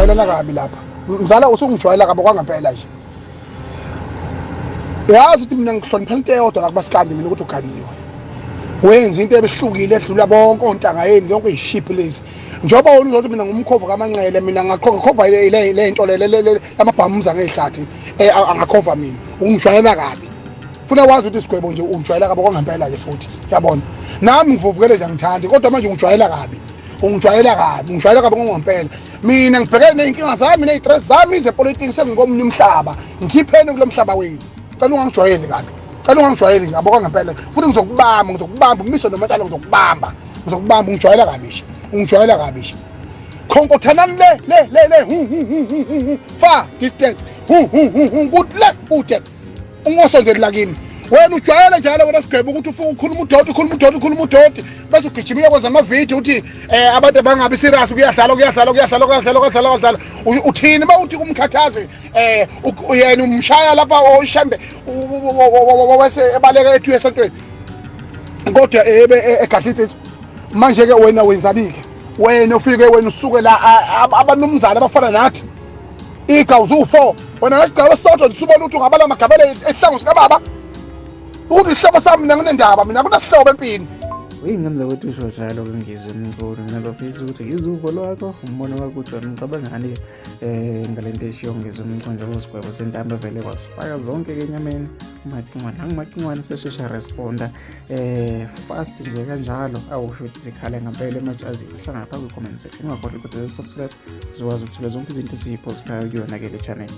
Sijwayelana kabi lapha mzala, usungijwayela kabi kwangempela nje. Yazi ukuthi mina ngihloniphela into eyodwa la kubasikandi mina, ukuthi uganiwe, wenza into ebehlukile edlula bonke ontanga yeni, zonke iy'shiphi lezi. Njengoba wena uzothi mina ngumkhovu kaManqele, mina ngakhova le nto le lamabhamuza ngey'hlathi, angakhova mina. Ungijwayela kabi, funa wazi ukuthi isigwebo nje ungijwayela kabi okwangempela nje futhi. Yabona, nami ngivuvukele nje, angithandi, kodwa manje ungijwayela kabi, ungijwayela kabi, ungijwayela kabi ngongempela. Mina ngibhekene ney'nkinga zami ney'stress zami zepolitiki, sengingomunye umhlaba. Ngikhipheni kulo mhlaba wenu. Cela ungangijwayeli kabi, cela ungangijwayeli nje, yabo, kwangempela futhi. Ngizokubamba, ngizokubamba umiso nomatshalo, ngizokubamba, ngizokubamba. Ungijwayela kabi nje, ungijwayela kabi nje. Khonkothanani le le le le, hu hu hu hu hu hu, far distance, hu hu hu hu, kude le, kude, ungasondeli la kimi. Wena ujwayele njalo wena sigwebe ukuthi ufike ukhuluma udoti, ukhuluma udoti, ukhuluma udoti, bese ugijima uyokwenza amavidiyo uthi abantu bangabi serious, kuyadlalwa, kuyadlalwa, kuyadlalwa, kuyadlalwa, kuyadlalwa, kuyadlalwa. Uthini uma uthi kumkhathazi yena umshaya lapha oshembe wese ebaleka ethi esontweni, kodwa ebe egadla insizwa? Manje-ke wena wenzani-ke? Wena ufike wena usuke la abanumzane abafana nathi igawuzi uwu-four, wena ngesigaba esisodwa usubona ukuthi ungabala amagabele esihlangu sikababa ukuthi isihlobo sami. Mina nginendaba, mina kunasihlobo empini. Uyingane zakwethu, usho njalo-ke Ngizwe Mchunu. Mina bafisa ukuthi ngizwe uvo lwakho, umbono wakho, ukuthi wena ucabangani ngalento eshiyo Ngizwe Mchunu, njengoba usigwebo sentambo vele wasifaka zonke-ke enyameni uMacingwane. Angumacingwane seshesha responda fast nje kanjalo, awusho ukuthi sikhale ngempela emajazini. Sihlangana phaa kwi-comment section. Ungakhohlwa ukuthi subscribe, uzokwazi ukuthola zonke izinto esiyiphostayo kuyona-ke le channel.